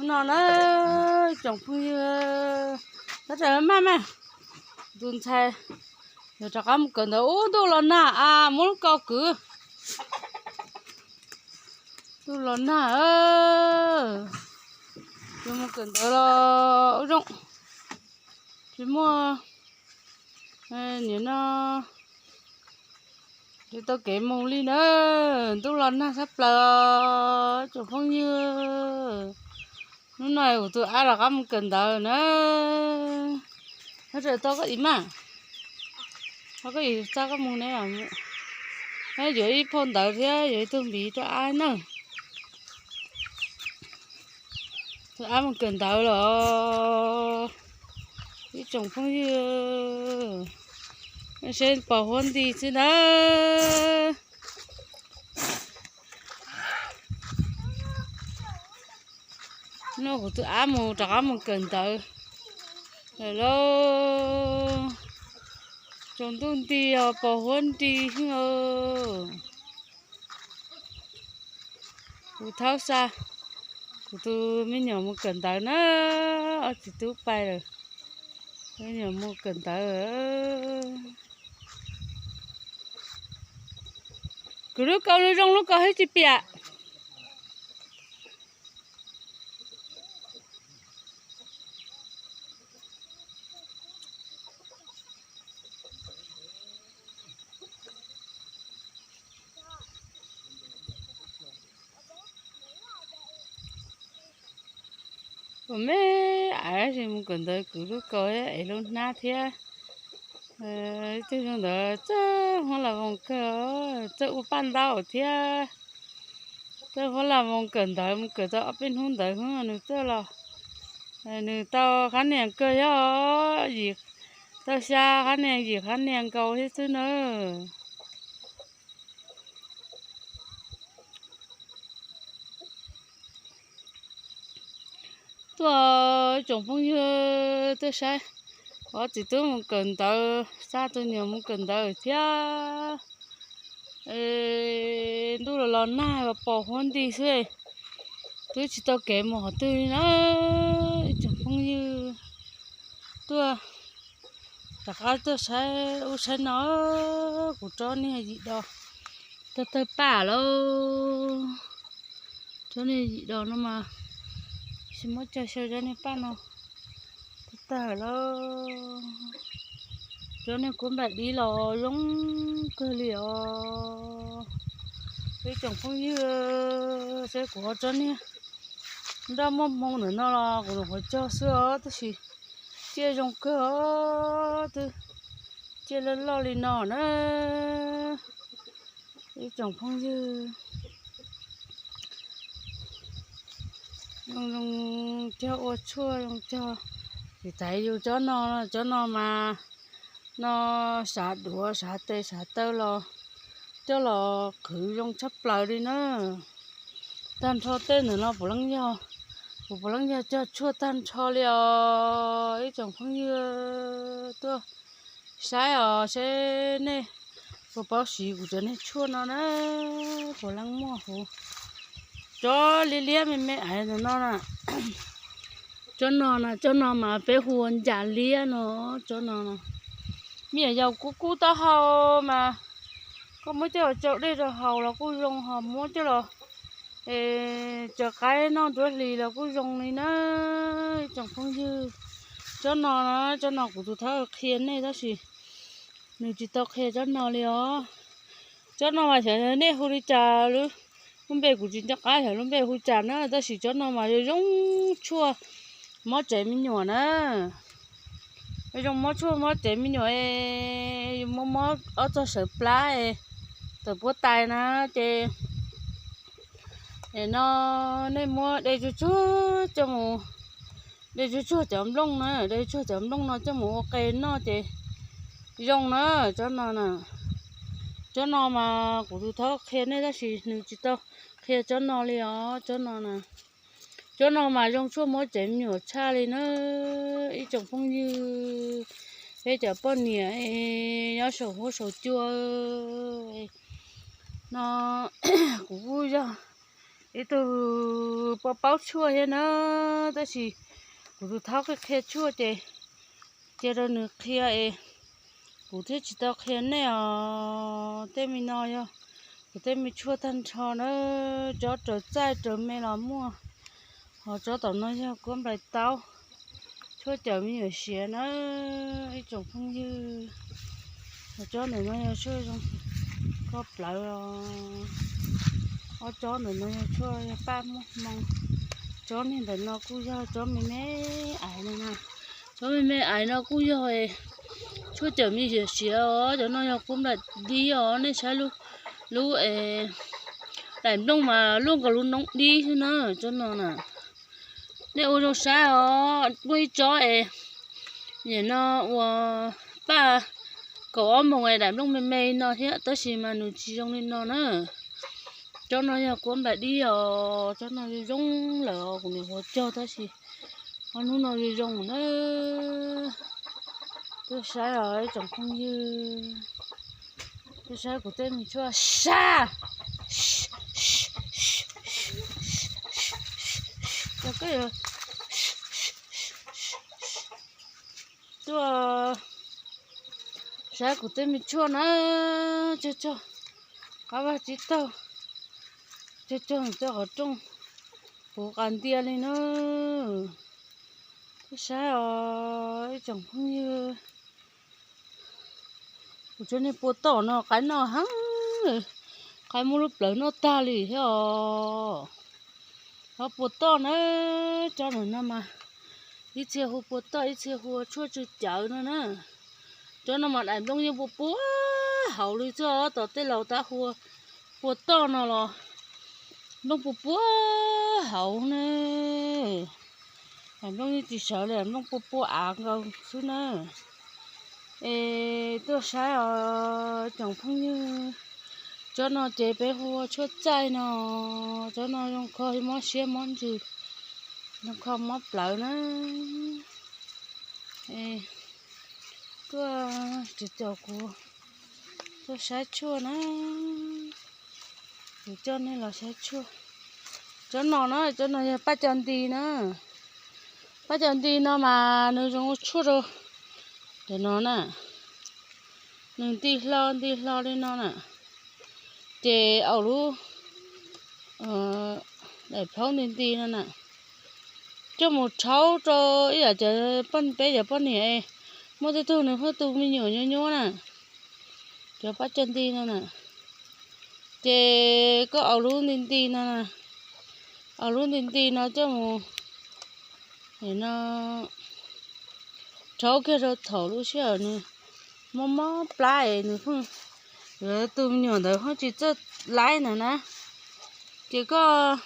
No na, tsoom phooj ywg, tab sis maj maj, tus ntxhais yuav rov qab mus kawm ntawv. Ub, ntuj los nag as, muab lub kaus kwv. Ntuj los nag, yuav mus kawm ntawv los ub zoo, tsis muaj, nim no tsis tau kev mus li na. Ntuj los nag tshaj plaws, tsoom phooj ywg. Hnub no kuv tus ab rov qab mus kawm ntawv na. Nyob tau koj ib mas, koj ib txaj koj mus ne, yuav ib phau ntawv thiab yuav ib tug npiv rau ab na. Tus ab mus kawm ntawv los, ib tsoom phooj ywg, seb pos huab nti xwb na. No kuv tus ab mus rov qab mus kawm ntawv lawm lauj. Tsaus ntuj nti os, pos huab nti xwb os. Kuv thaub xa kuv tus me nyuam mus kawm ntawv na, ob txiv tub pais lawm, me nyuam mus kawm ntawv. Kuv lub kaus zoo, lub kaus hib tsis piam. Kuv me ais mus kawm ntawv kwv lub kaus es lub hnab thiab. Ib tug zoo ntawd txawj huab las voos kawg, txawj ua paj ntaub thiab. Txawj huab las voos kawm ntawv, mus kawm tau ob peb hnub ntawd nws txawj los. Nws tau qhab nias kawg, yog yim, tau xya qhab nias yim qhab nias nkaus thiab xwb na. Tuaj tsoom phooj ywg tuaj saib, ob txiv tub mus kawm ntawv, xa tus niam mus kawm ntawv thiab. Ntuj los los nag pos huab nti xwb, twb tsis tau kev mus qhov twg li na. Ib tsoom phooj ywg tuaj, rov qab tuaj saib ub saib no, kuv tsob niag yim dos tawg tawg paj lauj. Tsob niag yim dos no mas, tsis muab cog xyaw, tsob niag paj no tawg tawg lauj. Tsob niag kub nplaim dib los zoo kawg li os. Ib tsoom phooj ywg, saib kuv tsob niag nroj muaj hmoo ntawm no los kuv nyuam qhuav cog xwb os, tab sis ciaj zoo kawg os, twb ciaj loj loj li no na. Ib tsoom phooj ywg, zoo zoo cog ua tshuaj zoo cog. Tiv thaiv yus tsob no, tsob no mas no sav duav sav tes sav taw los coj los qhwv zoo tshaj plaws li na. Tag nrho tej ntawm no puav leej yog, kuv puav leej yog cog tshuaj tag nrho li os. Ib tsoom phooj ywg tuaj saib os, seb nej puas paub siv kuv cov niag tshuaj no na, puav leej muaj huv. Tsob liab liab me me aiv ntawm no na, tsob no na, tsob no mas peb hu ua ncas liab no, tsob no na. Me nyuam yaus kub kub taub hau mas koj muab coj los tsau dej rau haus los kuj zoo, ho muab coj los tso qaib noj nruab hlis los kuj zoo li na. Ib tsoom phooj ywg, tsob no na, tsob no kuv tus thawj qhia nej tab sis nws tsis tau qhia tsob no li os. Tsob no mas xyov nej hu li cas, lub npe kuv tsis nco qab xyov lub npe hu cas na, tab sis tsob no mas zoo tshuaj mob tsev me nyuam na. Zoo mob tshuaj mob tsev me nyuam, mob mob ob txog sawv plab, tawm puab tais na, ces no nej muab de tsuag tsuag coj mus, de tsuag tsuag cov nplooj na, de tsuag cov nplooj no coj mus ua qe noj ces zoo na. Tsob no na, tsob no mas kuv tus thawj qhia nej tab sis nws tsis tau qhia tsob no li os. Tsob no na, tsob no mas zoo tshuaj mob tsev me nyuam tshaj li na. Ib tsoom phooj ywg, peb cov poj niam nyob saum huab saum cua no, kuv kuj yog Ib tug paub paub tshuaj thiab na, tab sis kuv tus thaub qhia qhia tshuaj ces cia rau nws qhia es kuv thiaj tsis tau qhia nej os. Tej me no yog kuv tej me tshuaj tag nrho na, tsob raws txaij raws me los muaj, ho tsob tom no yog kuab nplais taub, tshuaj cawm me nyuam siav na ib tsoom phooj ywg. Ho tsob ntawm no yog tshuaj zoo kho plawv os. Ob tsob ntawm no yog tshuaj yog paj muaj hmoo. Tsob niag ntawm no kuj yog tsob me me aiv no na. Tsob me me aiv no kuj yog tshuaj cawm me nyuam siav os. Cov no yog kuab nplais dib os, nej saib lub, lub es daim nplooj mas luaj nkaus lub noob dib xwb na. Tsob no na, nej ua zoo saib os, muaj ib tsob es nim no ua paj kaum ob moos es daim nplooj me me no thiab, tab sis mas nws tsis zoo li no na. Tsob no yog kuab nplais dib os, tsob no zoo zoo lawm os, kuv niam hluas cog tab sis ob hnub no zoo zoo na. Tuaj saib os ib tsoom phooj ywg, tuaj saib kuv tej me tshuaj sab. Tuaj saib kuv tej me tshuaj na, tsog tsog qab vaj tsib taug, tsog tsog tej qhov rooj puv qas ntia li na. Tuaj saib os ib tsoom phooj ywg. Kuv tsob niag pua toj no qaib noj heev, qaib muab lub plawv noj tag li thiab os. Tsob pua toj na, tsob ntawm no mas ib txhia hu pua toj, ib txhia hu ua tshuaj tsw cawv no na. Tsob no mas daim nplooj yeej pua pua hauv li xwb os, tom tej laus tab hu ua pua toj no los nplooj pua pua hauv na. Daim nplooj yeej tsis sawv li, daim nplooj pua pua av nkaus xwb na. Es tuaj saib os tsoom phooj ywg, tsob no ces peb hu ua tshuaj txaij no, tsob no zoo kho mob siab mob ntsws, zoo kho mob plawv na. Tuaj, tsis caum kuv tuaj saib tshuaj na, kuv coj nej los saib tshuaj. Tsob no na, tsob no yog paj co nti na. Paj co nti no mas nws zoo ua tshuaj rau cov no na, nws nti hlo nti hlo li no na, ces au lub daim plhaub nti nti no na, coj mus rhaub rau ib yam cov poj, peb cov poj niam, muaj tej tug nws pheej tu me nyuam nyuaj nyuaj na, cov paj co nti no na, ces koj au lub nti nti no, au lub nti nti no coj mus no rhaub kiag rau thaum lub sij hawm nws mob mob plab es nws pheej, yuav tu me nyuam ntawd pheej tsis txawj laib ntawd na, ces koj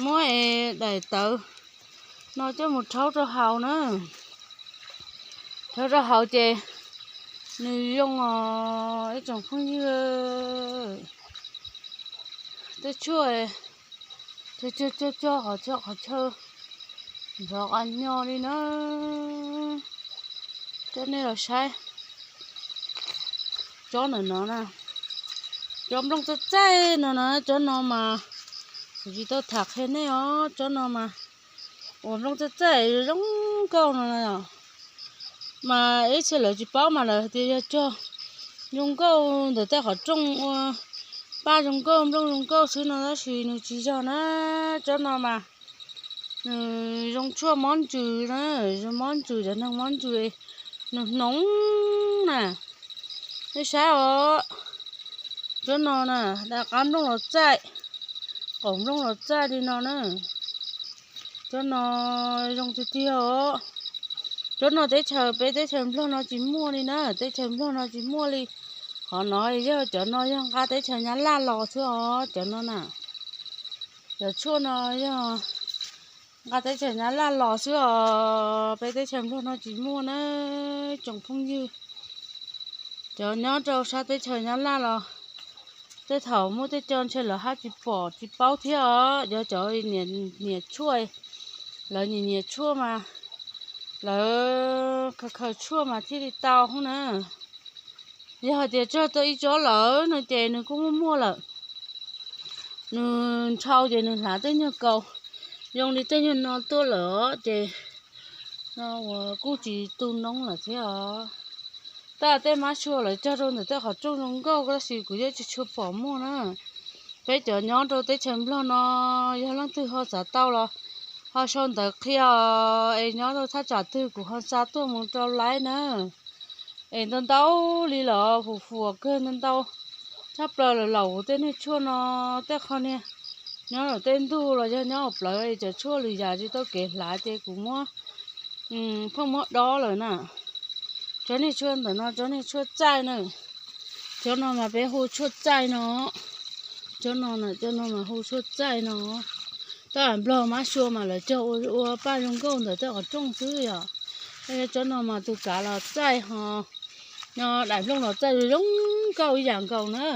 muab es daim tawv no coj mus rhaub rau haus na, rhaub rau haus ces nws zoo os ib tsoom phooj ywg. Tej tshuaj cog cog cog qhov chaw qhov chaw nrov qas nyo li na. Coj nej los saib tsob ntawm no na, cov nplooj txaij txaij no na, tsob no mas kuv tsis tau tham qhia nej os, tsob no mas ua nplooj txaij txaij zoo nkauj no na. Mas ib txhia lawv tsis paub mas lawv hais tias yog cog zoo nkauj ntawm tej qhov rooj ua paj zoo nkauj nplooj zoo nkauj xwb no, tab sis nws tsis yog na. Tsob no mas nws zoo tshuaj mob ntsws na, zoo mob ntsws, cov neeg mob ntsws, nws hnoov na. Nej saib os, tsob no na, daim qab nplooj los txaij, qaum nplooj los txaij li no na. Tsob no zoo tiag tiag os. Tsob no teb chaws, peb teb chaws Nplog no tsis muaj li na, teb chaws Nplog no tsis muaj li. Qhov no yog, cov no yog nqa teb chaws Nyab Laj los xwb os, cov no na. Cov tshuaj no yog nqa teb chaws Nyab Laj los xwb os, peb teb chaws Nplog no tsis muaj na tsoom phooj ywg. Cov nyob rau sab teb chaws Nyab Laj los tej thaum muaj tej co ntshe lawv haj tsis pom tsis paub thiab os. Yog cov nyiam tshuaj, lawv nyiam nyiam tshuaj mas lawv khaws khaws tshuaj mas thiaj li tau hub na. Yog hais tias tsog tau ib tsob lawm no ces nws kuj muaj muaj lawm. Nws nrhau ces nws hlav tej nyuag kaus zoo li tej nyuag no tuaj lawm ces no uas kuj tsis tu noob lawm thiab os. Tab tej mab sua lawv cog rau ntawm tej qhov rooj zoo nkauj tab sis kuv yeej tsis tshua pom muaj na. Peb cov nyob rau teb chaws Nplog no yog leej twg ho xav tau los ho sau ntawv qhia es nyob rau thaj tsam twg kuv ho xa tuaj mus rau laiv na. Es ntau ntau li lawm, huv huam kawg ntau ntau tshaj plaws lawm. Laus tej niag tshuaj no tej qho niag nyob lam tej ntug los yog nyob hauv plawv es cov tshuaj lwm yam tsis tau kev hlav ces kuv muab pheej muab dob lawm na. Tsob niag tshuaj ntawm no tsob niag tshuaj txaij na. Tsob no mas peb hu tshuaj txaij no. Tsob no, tsob no mas hu tshuaj txaij no. Tab Nplog mab sua mas lawv cog ua paj zoo nkauj ntawm tej qhov rooj xwb yom. Tsob no mas tus kav los txaij ho, no daim nplooj los txaij zoo nkauj ib yam nkaus na.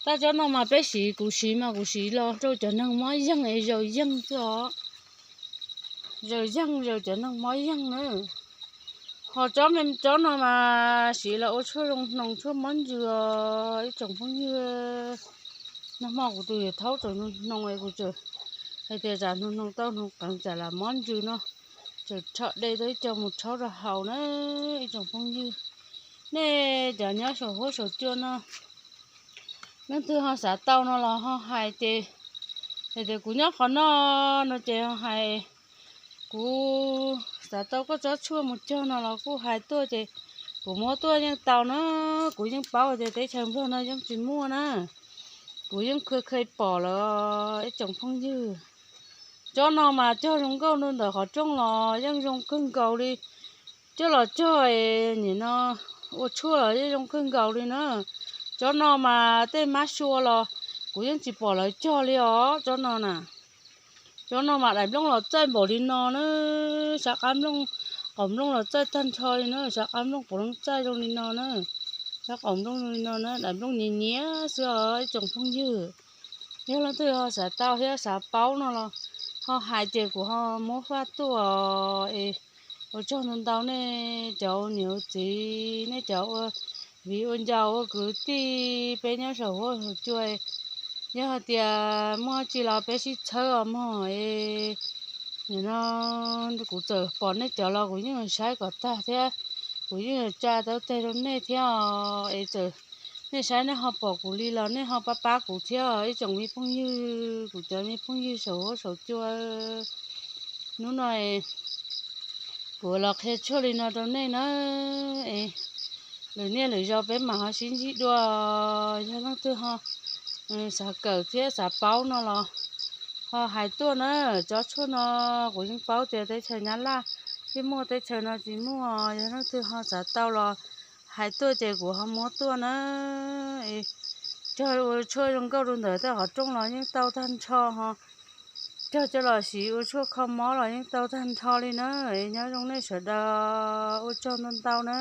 Tab tsob no mas peb siv, kuv siv mas kuv siv los rau cov neeg mob yeeg es zaws yeeg xwb os. Zaws yeeg, zaws cov neeg mob yeeg na. Ho tsob no mas siv los ua tshuaj zoo hnoos tshuaj mob ntsws os ib tsoom phooj ywg. Nag hmo kuv tus yawm thaub tseem hnoos hnoos es kuv tseem hais tias tsam hnoos hnoos tau hnoos qees tsam lam mob ntsws no, tseem rho de tau ib co mus rhaub rau haus na ib tsoom phooj ywg. Nej cov nyob saum huab saum cua no, leej twg ho xav tau no los ho hais ces, hais tias kuv nyob qhov no no ces ho hais, kuv xav tau koj tsob tshuaj mus cog no los kuj hais tuaj ces kuv muab tuaj yeej tau na. Kuv yeej paub tias teb chaws Nplog no yeej tsis muaj na. Kuv yeej kha kha pom lawm ib tsoom phooj ywg. Tsob no mas cog zoo nkauj rau ntawm qhov rooj los yeej zoo kawg nkaus li. Coj los cog nim no ua tshuaj los yeej zoo kawg nkaus li na. Tsob no mas tej mab sua los kuv yeej tsis pom lawv cog li os tsob no na. Tsob no mas daim nplooj los txaij npaum li no na. Sab qab nplooj, qaum nplooj los txaij tag nrho li na. Sab qab nplooj puav leej txaij zoo li no na. Sab qaum nplooj zoo li no na, daim nplooj nyias nyias xwb os ib tsoom phooj ywg. Yog leej twg ho xav tau thiab xav paub no los ho hais ces kuv ho muab faj tuaj es ua tsaug ntau ntau nej cov ua niam ua txiv, nej cov ua viv ua ncaus ua kwv tij peb nyob saum huab saum cua. Yog hais tias muaj tsi los peb sib txhawb os mog. No kuv txawm pom nej cov los kuv yeej saib kom tag thiab kuv yeej tsa tau teg rau nej thiab os. Es txawm nej saib nej ho pom kuv li los nej ho pab pab kuv thiab ib tsoom me phooj ywg, kuv cov me phooj ywg saum huab saum cua. Hnub no kuv los qhia tshuaj li no rau nej na. Lwm niaj lwm zaus peb mam ho sib ntsib dua. Yog leej twg ho xav kawm thiab xav paub no los ho hais tuaj na. Tsob tshuaj no kuv yeej paub tias teb chaws Nyab Laj thiaj muaj, teb chaws no tsis muaj. Yog leej twg ho xav tau los hais tuaj ces kuv ho muab tuaj na. Cog ua tshuaj zoo nkauj rau ntawm tej qhov rooj los yeej tau tag nrho ho. Cog coj los siv ua tshuaj kho mob los yeej tau tag nrho li na. Nyob zoo nej sawv daws, ua tsaug ntau ntau na.